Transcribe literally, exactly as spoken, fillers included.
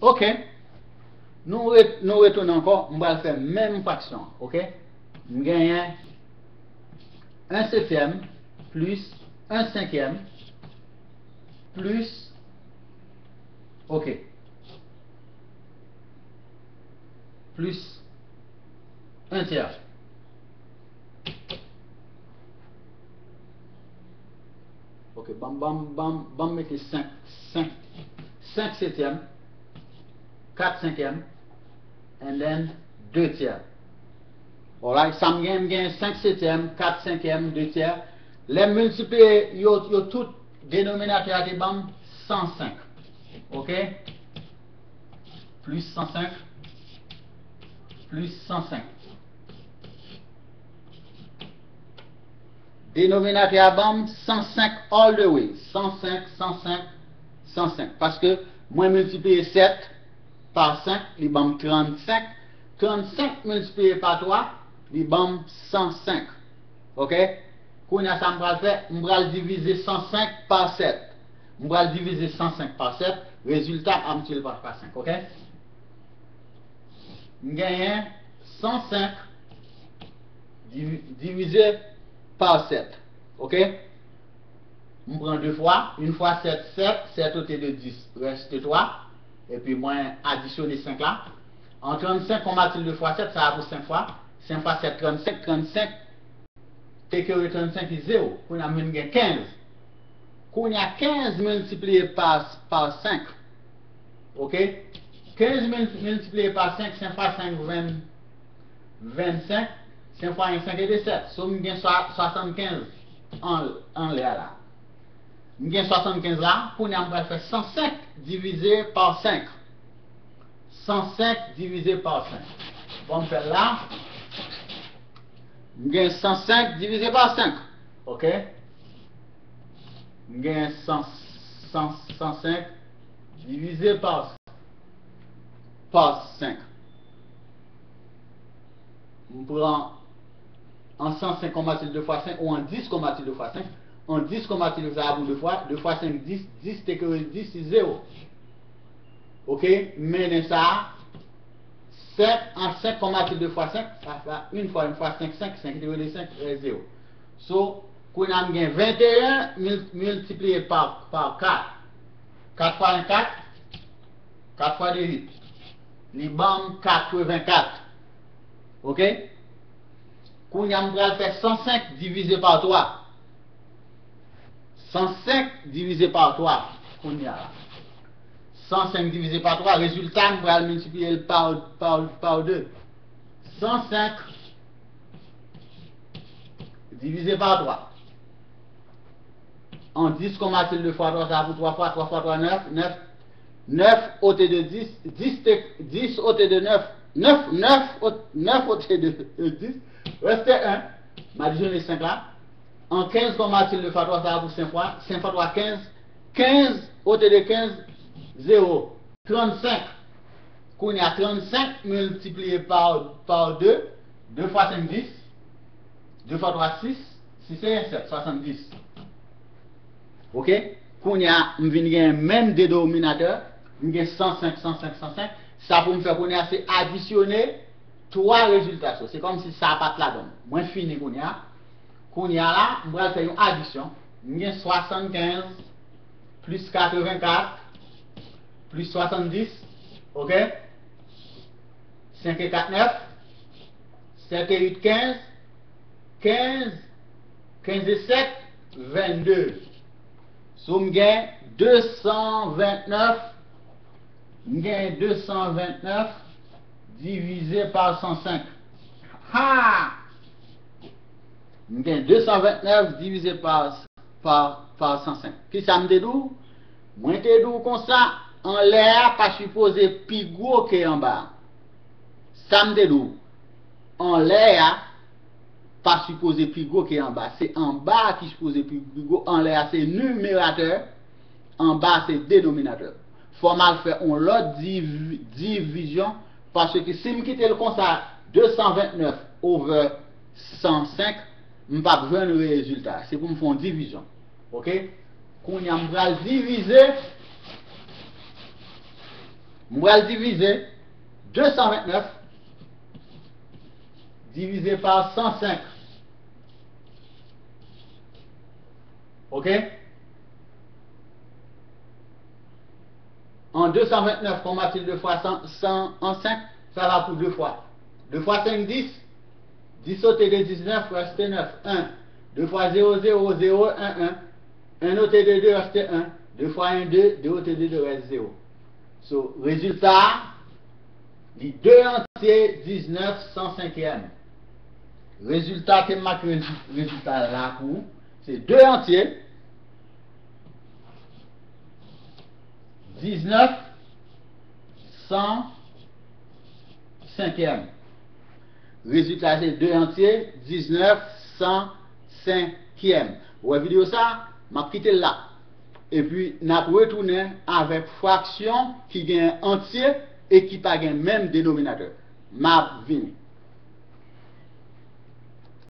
Ok. Nou re, nou retounen ankò. M pral fè menm fraksyon an. Ok. M genyen en setyèm plis en senkyèm plis, ok, plis en tyè. Ok, ban m, ban m, ban m, ban m mete senk, senk, senk setyèm, kat senkyèm, and then de tyè. Alright, sa m gen, m gen senk setyèm, kat senkyèm, de tyè. Lè m miltipliye yo, yo tout, denominatè a te ban m san senk. Ok? Plis san senk, plis san senk. Denominatè a ban m san senk all the way. San senk, san senk, san senk. Paske mwen miltipliye sèt pa senk, li ban m trannsenk. Trannsenk miltipliye pa twa, li ban m san senk. Ok? Kounye a sa m pral fè, m pral divize san senk pa sèt. M pral divize san senk pa sèt, rezilta a m tire l pa, pa senk, ok? M genyen san senk divi, divize pa sèt, ok? M pran de fwa, yon fwa sèt, sèt, sèt ôté de dis, reste twa, epi mwen adisyone senk la. An trannsenk, on matil de fwa sèt, sa a pou senk fwa. Senk fwa sèt, trannsenk, trannsenk, take away trannsenk is zero. Kounye a m vin gen kenz. Kounye a kenz miltipliye pa, pa senk. Ok? Kenz mil, miltipliye pa senk, senk fwa senk, ven, vennsenk. Senk fwa en, senk e de sèt. So, m gen swa, swasannkenz an, anlè a la. M gen swasannkenz la. Kounye a m pral fè san senk divize pa senk. San senk divize pa senk. Bon, m fè l la. M gen san senk divize pa senk. Ok? M gen san, san, san senk divize pa, pa senk. M pran an san senk kòm matil de fwa senk, ou an dis kòm matil de fwa senk. An dis kòm matil de sa a pou de fwa, de fwa senk, dis, dis take away dis is zero. Ok, m mennen sa a, sèt an senk kòm matil de fwa senk, sa fè yon fwa, yon fwa senk, senk, senk take away de senk, rès zero. So, kounye a m gen venteyen mil, miltipliye pa, pa kat. Kat fwa en, kat, kat fwa de uit. Li ban m katrevenkat. Ok? Kounye a m pral fè san senk divize pa twa. San senk divize pa twa. Kounye a la. San senk divize pa twa, rezilta m pral miltipliye l pa, pa, pa de. San senk divize pa twa. An dis kòm matil de fwa twa, sa pou twa fwa, twa fwa twa, nèf, nèf, nèf ôté de dis, dis te, dis ôté de nèf, nèf, nèf ôté de dis, reste en, m adisyone senk la. An kenz kòm matil de fwa twa, sa pou senk fwa, senk fwa twa, kenz, kenz ôté de kenz, zero, trannsenk. Kounye a trannsenk miltipliye pa, pa de, de fwa senk, dis, de fwa twa, sis, sis e en, sèt, swasanndis. Ok? Kounye a, m vin gen menm denominatè, m gen san senk, san senk, san senk. Sa pou m fè kounye a, se adisyone twa rezilta sa yo. Se kòmsi sa pa t ladan l. Mwen fini kounye a. Kounye a la, m pral fè yon adisyon. M gen swasannkenz plis katrevenkat plis swasanndis, ok? Senk e kat, nèf, sèt e uit, kenz, kenz, kenz e sèt, vennde. So, m gen de san vennèf, m gen de san vennèf divize pa san senk. Ha! M gen de san vennèf divize pa, pa, pa san senk. Kisa m te di w? Mwen te di w konsa, anlè a pa sipoze pi gwo ke anba a. Sa m te di w? Anlè a pa sipoze pi gwo ke anba. Se anba a ki sipoze pi, pi gwo. Anlè a se nimeratè, anba a se denominatè. Fò m al fè yon lòt div, divizyon, paske si m kite l konsa, de san vennèf over san senk, m p ap jwenn rezilta. Se pou m fè yon divizyon. Ok? Kounye a, m pral divize M pral divize de san vennèf divize pa san senk. Ok? An de san vennèf, kòm atil de fwa san, san an senk, sa va pou de fwa. De fwa senk, dis. Dis ote de diznèf, reste nèf, en. De fwa zewo, zewo, zewo, en, en. En ote de de, reste en. De fwa en, de. De ote de de, reste zewo. So, rezilta a, li de antye diznèf san senkyèm. Rezilta ke m make rezi-, rezilta la pou ou, se de antye diznèf san senkyèm. Rezilta se de antye diznèf san senkyèm. Ou wè videyo sa, m ap kite l la. Epi n ap retounen avèk fraksyon ki gen antye e ki pa gen menm denominatè. M ap vini.